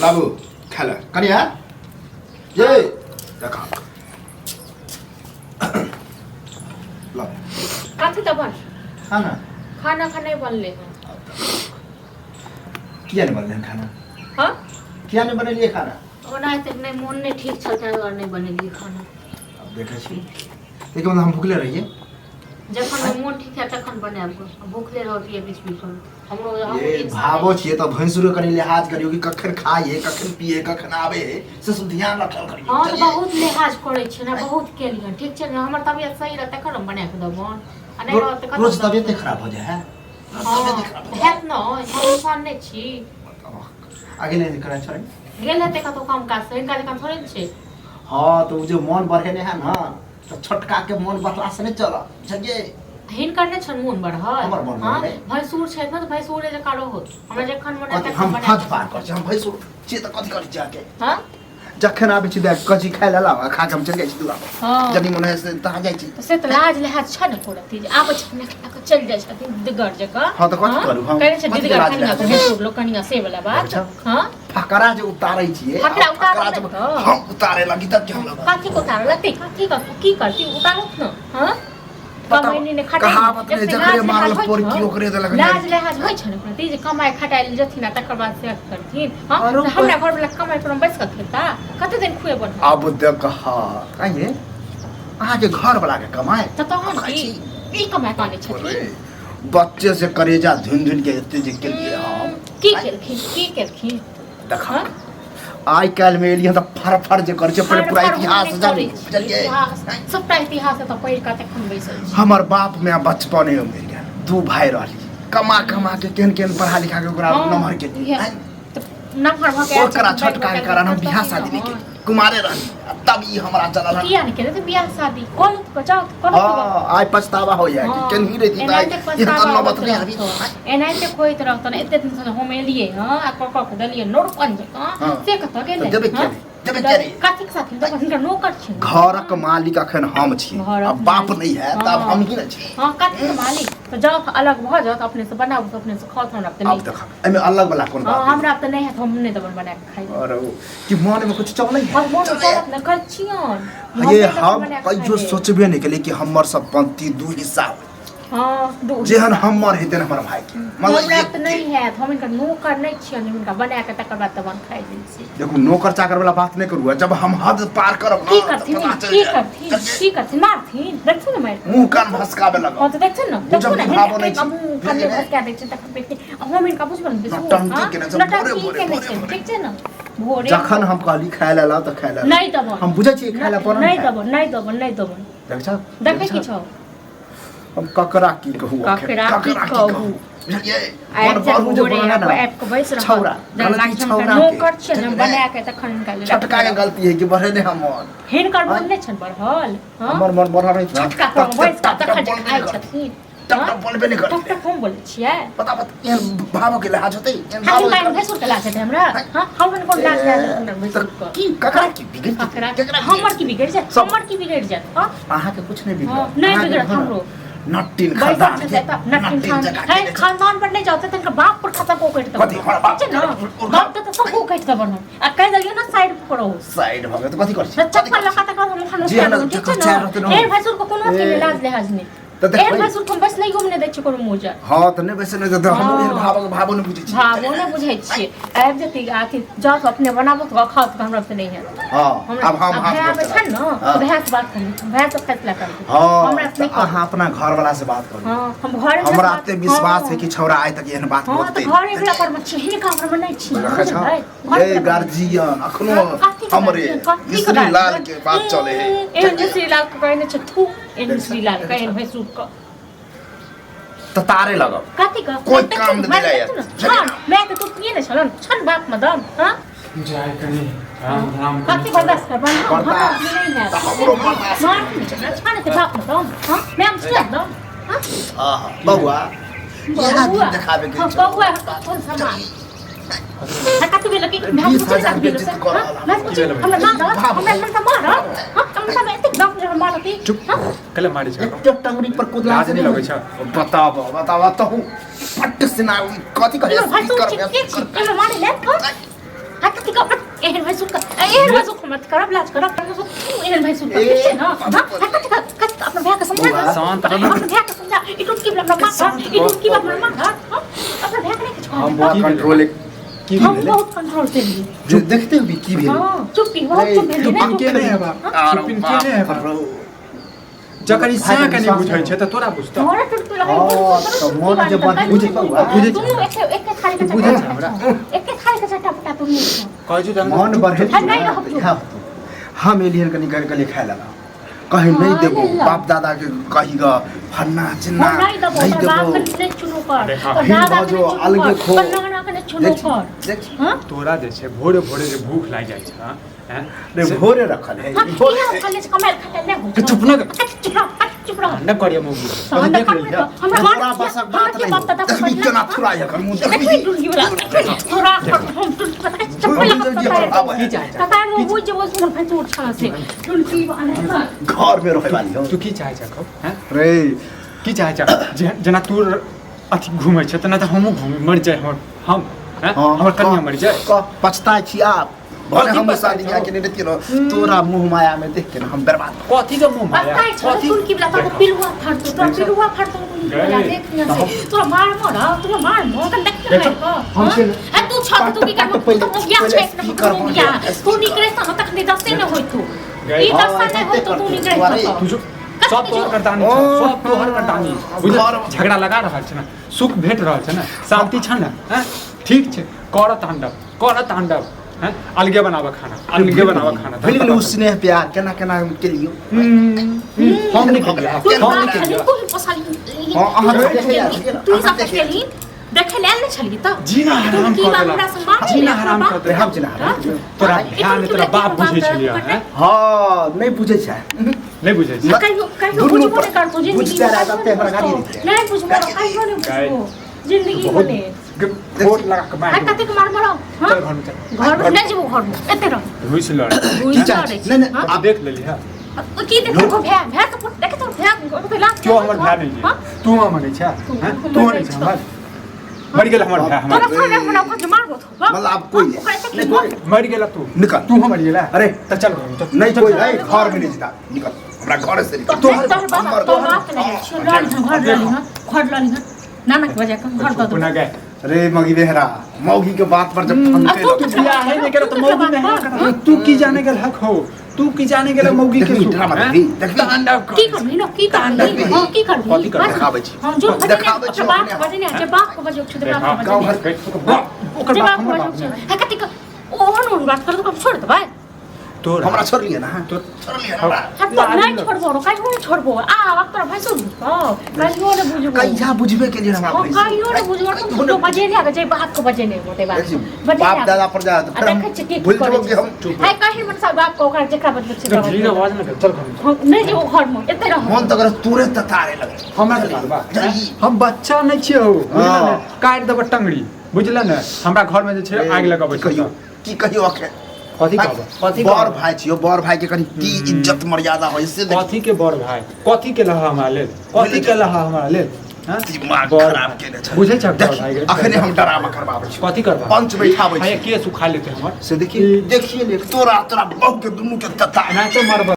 लाबू खाय लए कनिया ये देखा ला। कथी तऽ बन खाना। खाना खाना नहि बनले हन। किया नहीं बनले हन खाना? हाँ। किया नहीं बनेलिए खाना? ओना एतेक नहि मोन नहि ठीक छल ताहि दुआरे नहि बनेलियै खाना। अब देखै छी, देखिए, मतलब हम भुखले रहिए। जखन मोन ठीक है तखन बनायब। भूखले रहतियै बीच बीच में हमरो हमरो ये इंसान भावो छियै तऽ भैंसुरो कनि लिहाज करियौ कि कखन खाइए, कखन पिए, कखन आबै, से सब ध्यान रखल करियौ। हँ, तऽ बुझलियै? बहुत लिहाज करै छियै ने, बहुत केलियनि। ठीक छै ने, हमर तबियत सही रहत तखन हम बना कऽ देबनि आ नहि रहत तऽ कतऽ रोज देबनि? तबियते खराब हो जाइ है, रोज तबियते हँ खराब हो जाइ। हैत ने, हम इंसान नहि छी? आगे नहि करै छोड़े। गेल हेतै कतहु काम काज से, हिनका जकाँ थोड़े ने छै। हँ, तऽ ओ जे मन बढ़ेने है ने, तऽ छोटका के मन बढ़ला से नहि चलत, बुझलियै? हिनकर नहि छनि मोन बढ़ल। हमर मोन हँ। बढ़लै। भैंसुर छथि ने, तऽ भैंसुरे जकाँ रहत। हमरा जखन मोन हैत कथी तखन हम बना हद कऽ। पार करै छी? हम भैंसुर छियै तऽ कथी करै छी अहाँके? हँ। जखन आबै छी देख कथी खाय लए लाउ आ खा के हम चलि जाइ छी दुआर पर। हँ। जनी मन है से तहाँ जाइ छी। तऽ से तऽ लाज लिहाज छै ने कोनो चीज? आबै छथिन, खा कऽ चलि जाइ छथिन दिगर जकाँ। हँ, तऽ कथी करू हम? कहै छै कथी के दिदगर लाज कनिया लिहाज? के भैंसुर लोग कनिया से वाला बात। अच्छा। हँ। फकरा जे उतारै छियै। फकरा आ उतारब फकरा नहि जब तऽ। हम उतारे लगी तब की हम लगब? कथी को उतारल लगतै? कथी कर की करती? उतारत ने। हँ, बताउ, कमैनी ने खटाइ। कहावत नहि, जकरे मारल पोरकी ओकरे देलक। लाज लिहाज होइ छै ने प्रति जे कमाइ खटाइ लए जथिन आ तकर बाद से करथिन। हँ। आरो तऽ हमरा घर वाला कमाइ पर हम बैस कऽ खेता? कते दिन खुएबन हम? आब देख, कहिए अहाँके घर वाला के कमाए तऽ तहन खाइ की छी। ई कमाइ कऽ आनै छथिन? बच्चे से करेजा धुन धुन के एते जे केलिए हम। की केलखिन? की केलखिन? देखा हँ? आइ काल्हि मे एलियै तऽ फर फर जे करै छै, पहिले पूरा फर-फर हम इतिहास नहि जानी। करै छी। बुझलियै? इतिहास, सबटा इतिहास एतऽ पढ़ि कऽ तखन बैसल छी। हमर बाप में बचपने मे मरि गेल, दू भाई रहली, कमा कमा के केहन केहन पढ़ा लिखा के ओकरा नमहर के इएह। तऽ नमहर भऽ के आयल ओकरा छथिन, छोटका के बैठ कारण हम कऽ बियाह करतथिन शादी नहि ने। केली, कुमारे रहली आ तब ई हमरा चलल हन। किया नहि केले तऽ बियाह शादी? कऽ लेत कऽ, जाउ तऽ कऽ लेत गऽ। हाँ, आइ पछतावा होइया कि केनही रहिती तऽ आइ एनाहिते एहन तऽ पछतावा नौबत होइत नहि आबी। रहतौ, एनाहिते होइत रहतौ ने। एते दिन से हम एलियै हँ आ कऽ कऽ के देलियै नोरपन जकाँ। हँ। से कतऽ गेलै? तऽ देबै किया हँ? नहि? देबै किया नहि? कथीक साथी देखो, हिनकर नौकर छी। घरक मालिक अखन हम छी। घरक आ बाप मालिक। नहि है तब हँ। हम ही ने छी। हँ, कथीक मालिक? तऽ जाउ तऽ अलग भऽ जाउ तऽ अपने से बनाबू तऽ अपने से खाउ, तऽ हमरा तऽ आब नहि। देख, एहिमे अलग वाला कोन हँ बात? हमरा तऽ नहि हैत, हम नहि देबनि बना कऽ खाइ लए। और ओ कि मन में कुछ चलै है? हम मोन चलै है। चलत ने, कहै छियनि। ये नहि देबनि हम बना कऽ खाइ कहियो लए। सोचबे नहि केलियै कि हमर सब पंक्ति दू हिस्सा होय। हँ, दू। जेहन हमर हेतै हमर भाई के मतलब हमरा तऽ नहि नहि हैत। हम हिनकर नौकर नहि छियनि, हिनका बना कऽ तकर बाद तबन खाइ दै छी। देखू, नौकर चाकर वाला बात नहि करू। जब हम हद पार करब की ना, तऽ करथिन? पता चलि की जायत। करथिन? की करथिन? मारथिन? देखथिन ने मारि। मुंह कान भसकाबे लगब। हँ, तऽ देखथिन ने। बुझब देखू ने। कि भावो नहि हिनका छी। मुँह कान बुझलियै ने? भसका दै छै तखन देखथिन। आ हम हिनका बुझबनि बेसी। नौटंकी केने छै, भोरे नौटंकी भोरे, केने भोरे छै। भोरे। ठीक छै ने, भोरे। जखन हम कहली खाय लए लाउ तऽ खाय लए लाउ। नहि देबनि। हम बुझै छियै खाय लए पड़ल। नहि देबनि, नहि देबनि, नहि देबनि। देख छौ? देखै की छौ? हम ककरा की कहू अखन? ककरा की ककरा की कहू? कहू, बुझलियै? आबि मन जायत बढ़ू जे भोरे बना आबि ना। कऽ बैस रहत। छौड़ा, जेना गलती लागै छै हुनकर छौड़ा के। नौकर छियै ने, ठीक बना ने? के तखन हिनका लेल। छोटका के गलती है कि बढ़े नहि हमर। हिनकर मन नहि छनि बढ़ल? हँ? हमर मन बढ़ल रहैत ने, छोटका पर तब बैस कऽ तब तखन जे बोलबे खाइ नहि करतै। छथिन। तब हँ? तब बोलबे नहि तब करतै। तक हम बोलै छियै। पता पता एहन भावो के लिहाज होतै? एहन हम भावो हिनका भैंसुर के लाज हेतै हमरा? हँ, हमरा कोन लाज लागल हमरा भैंसुर के? की ककरा की बिगड़ जेतै? ककरा? केकरा की? हमर की बिगड़ि जायत? सब- हमर की बिगड़ि जायत? हँ। अहाँके कुछ नहि हँ, बिगड़त। नहि अहाँके बिगड़त घर हमरो। नट्टिन बैसल खानदान छै के तऽ नट्टिन नट्टिन खान जकाँ है केने छै। खानदान पर नहि जाउ तऽ तनिका बाप पर खतम को कटि कथी? देबनि। हमर बाप? ठीक छै ने, बाप के तऽ सब को कटि देबनि हम। आ कहि देलियै ने, साइड पर रहू। साइड भऽ गेल तऽ कथी करै छी? तऽ चप्पल लगा तकर हम खाना जे खा हन ठीक छै जकर चाय रहतै ने। ने। एहन भैंसुर के कोनो अथी नहि, ए। लाज लिहाज नहि। तऽ देखबै। एहन भैंसुर के हम बैसनैयो मे नहि दै छियै कोनो मोजर। हँ, तऽ नहि बैसे नहि तऽ हम हँ। एहन भावक भावो नहि बुझै छी। भावो नहि बुझै छियै। आबि जेतै अथी, जाउ तऽ अपने बनाबू तऽ खाउ, तऽ हमरा से नहि हैत। हँ। हमरा आब हम आब हाथ भाय आबै गोड़ छनि ने हँ। तऽ भाय से बात करू, भाय से फैसला करबै। हँ। हमरा से तऽ नहि करू। अहाँ अपना घर वाला से बात करू। हँ, हम घरे हमरा एते विश्वास है कि छौड़ा आइ तक एहन बात हँ, तऽ बोलतै घरे वला पर मे छी, हिनका पर मे नहि छी। देखै छौ? बुझलियै? घरे ये वला पर मे। गार्जियन अखनो कथी के हमरे गार्जियन? कथी के मिश्री गार्जियन? लाल के बात चले है। एहन मिश्री लाल के कहने छै, थू, एहन मिश्री लाल के, एहन भैंसुर के। तऽ तारे लगब। कथी के? कोई काम नहि दिलाया। छन मैं तऽ तू किए ने छलन, छन बाप में दम? हाँ। जाय कनी राम धाम। कथी बर्दाश्त करबन हम? बर्दाश्त। हमरा नहीं है। तऽ हमरो बर्दाश्त। मार नहीं छन, छन के बाप में दम? हाँ, मैं हम छन दम? हाँ। आहा, बौआ इएह बौआ। दिन देखाबे के हाँ, छै। बौआ, कोन सामान? हाँ, कथी भेल की? अरे 20,000 बेइज्जती कऽ रहल हन। मैं पूछी हमरा मारत हमरा मन त मारत हां हमरा में एतेक दम जे मारती। चुप कले मारै छै। एकटा टंगरी पर कुदला लाज नहि लगै छै? बताब बताब तहु पट्ट सिना ई कथी कहै एहन भाई स्पीकर सुन में के छी हमरा मारे ले हां हां कथि कह एहन भाई सुन एहन भाई सुन मत करब लाज करब एहन भाई सुन के छै ना हां कथि कह कथि अपना भाई के समझा। शांत रह। अपना भाई के समझा ई टुटकी वाला हमरा मार ई टुटकी वाला हमरा मार हां अपना भाई के नहीं किछु हम कहब। बहुत कंट्रोल की हम भेलै बहुत कंट्रोल से लिए। जे देखते हुए की भेलै? हां चुप्पी बहुत चुप भेली चुपिन ने। के नहि हेबा, चुपिन के नहि हेबा। जकर ई भाई सैं के नहि विश्वास बुझै छै तऽ तोरा बुझतौ? मोरा टुटकी लगा। हाँ, तऽ मोन जे बात बुझै बुझै दुनू एके एके थाली के बुझै छै हमरा। एके थाली के चट्टा पटा तुम कहै छी तऽ मन बढ़े। हाँ, नहीं रहब तू। हम एलियन कनी कर के खाय लगा कहीं नहीं हाँ, देबो ले ला। बाप दादा के कही ग फन्ना चिन्ना हम नहीं देबो नहीं तोर बाप देबो। के नहीं चुनो कर देखा, तोर फिर दादा के भजो, नहीं चुनो अलगे कर खो। तोर नाना के नहीं चुनो देख कर। देख हां तोरा जे छै भोरे भोरे जे भूख लागि जाइ छै हैं? रे भोरे रखल है। हां इहा खाली कमाल खटल नहीं हो। चुप न कर। चुप रह चुप रह। न करिय मौगी। तहन देख देख लेलियै। हमरा तोरा बसक बात की नहीं बात दादा देखबी केना थुरा एकर मुंह देखी देखबी। टुटकी वाला तोरा हम टुटकी पता चप्पल लगा आबै की चाहै छै? पता है वो जे वो मन फैसो छा से टुटकी वाला घर में रहै वाली हो। तू की चाहै छ कहू हैं? रे की चाहै छ जेना तू अथी घुमै छ तेना तऽ हमहूँ घूमी मरि जाय हमर हम हैं? हाँ, हमर कनिया कह, मरि जाय। कह पछताइ छी आब भले कथी हम पछताइ शादी छौ? के नहीं रहती न तोरा मुँह माया में देख के न हम बर्बाद कथी के मुँह माया? पता है कथी? टुटकी वाला तोरा पिलुआ फाड़तो तोरा पिलुआ फाड़तो टुटकी वाला देख ना से तोरा मार मर तोरा मार मर कन देख देख, हम से आ तू छत तू की कर पहिले- तू गया पहिले छै ना स्पीकर तू बंद गया कर। तू निकले त तक नहीं दस्ते न होई तू गए। ई दस्ता नहीं होई तो तू निकले अरे, त तू जो सब तोहर करतानी छौ, सब तोहर करतानी बुझल? झगड़ा लगा रहल छै ने, सुख भेट रहल छै ने, शांति छै ने हैं? ठीक छै, कर तांडव कर तांडव हैं? अलगे बनाबऽ खाना अलगे बनाबऽ खाना। भूलि गेलहुँ स्नेह प्यार केना केना हम केलियौ। हम नहि केलियै, तू हम नहि बात केलियै। छली तू ही पसली। हाँ, अहाँ तऽ देखै आयल छलियै ने, तू अहाँ सब देखै आयल। केली देखे ले आयल नहि छली त जीना हराम की कऽ बात देलक। हमरा से मार जीना हराम कऽ देलक। हम जीना हराम। तोरा ध्यान तोरा बाप बुझै छलियै हैं? हाँ नहीं बुझै छै। नहि बुझै छै। कहियो कहियो दुनू बुझबो नहि करतो जिंदगी बुझते में रह जाते हमरा गाड़ी देते। नहीं बुझबो कहियो नहीं बुझबो जिंदगी बहुत में गोट लगा के मारि आ कतेक मार मरो हां चल घर में चल। घर में नहीं जेबो घर में एते रह। घुसि लड़। घुसि चाहै लड़ै छी? नहीं, नहीं, हाँ? आब देख लेली है। की देखो भै भै के पुत देखे तो भै के लात। क्यों हमर भाय नहीं हाँ? छै? तू हमर नहीं छै हैं? तू तू नहीं छै हमर? मरि गेल हमर भाय तोरा हमर। खाना हमरा ओकर मारबो तो मतलब आब कोई नहीं। नहीं, कोई मरि गेल तू। निकल। तू हमर गेला। अरे तऽ चल घर में चल। नहीं कोई नहीं घर में नहीं जीता निकल हमरा घर से निकल। तोहर बाप हमर तोहर घर। बाप नहीं छियो लड़ी हन घर लड़ी हन घर लड़ी हन नाना के बजा के घर दऽ चुप ना दो। गए। रे मगी बेहरा मौगी के बात पर जब आ फंसे तू तू बियाह है नहीं करो तो मौगी नहीं है। तू की जाने गेल हक हो तू की जाने गेल मौगी के देखबी, सुख, ड्रामा हैं? देखबी, देखबी। तांडव कर। की करबी न की करबी हां की करबी कथी करबी? देखाबै छी। हम जो बजे देखाबै छी बाप अपने। बजे ने जे बाप के बजे छै देखा, बाप के गाँव बजे घर ओकर बाप जे बाप हमर के बाप बजे नहि। है कथी ओहन ओहन बात कर तो छोड़ देबै। तोरा हमरा छोड़ लिया ना तोर छोड़ लिया ना हमरा। हम तो नहीं छोड़बो रो कहियो नहीं छोड़बो आ अब तोरा भैंसो बुझबो कहियो नहीं बुझबो कहिया बुझबे के लिए हमरा हम भैंस। कहियो नहीं बुझबो तुम तो बजे ले आके जे बाप के बजे नहीं होते बाप बजे बाप दादा पर जा तो आ फिर हम देखै छी की भूल करै जेबो कि हम छै। है कहि मन सा बाप के ओकरा जेकरा बजबै छै तो धीरे आवाज ना कर चल घर में चल। हम नहीं जेबो घर में एते रह। मन तऽ करे तोरे ततारे लगे। हमरा तऽ लगबा जल्दी। हम बच्चा नहीं छियै हो बुझल हाँ। ने काटि देबै टंगड़ी बुझल ने हमरा घर में जे छै आगि लगाबै की छै। कहियो की कहियो अखे कथी कहबै कथी बड़ कहबै? भाई छियो बड़ भाई के कनी की इज्जत मर्यादा होय से देख। कथी के बड़ भाई कथी के लहा हमरा लेल कथी के लहा हमरा लेल हैं? दिमाग बड़ खराब भाई। केने छै। बुझै छ बड़ देखी, भाई के? अखने हम डरामा करबाबै छी। कथी करबा पंच बैठाबै हया छी। के सुखा लेते हमर से देखिए देखिए ने तोरा तोरा बहू के दुनू के तता एनाहिते मरबै।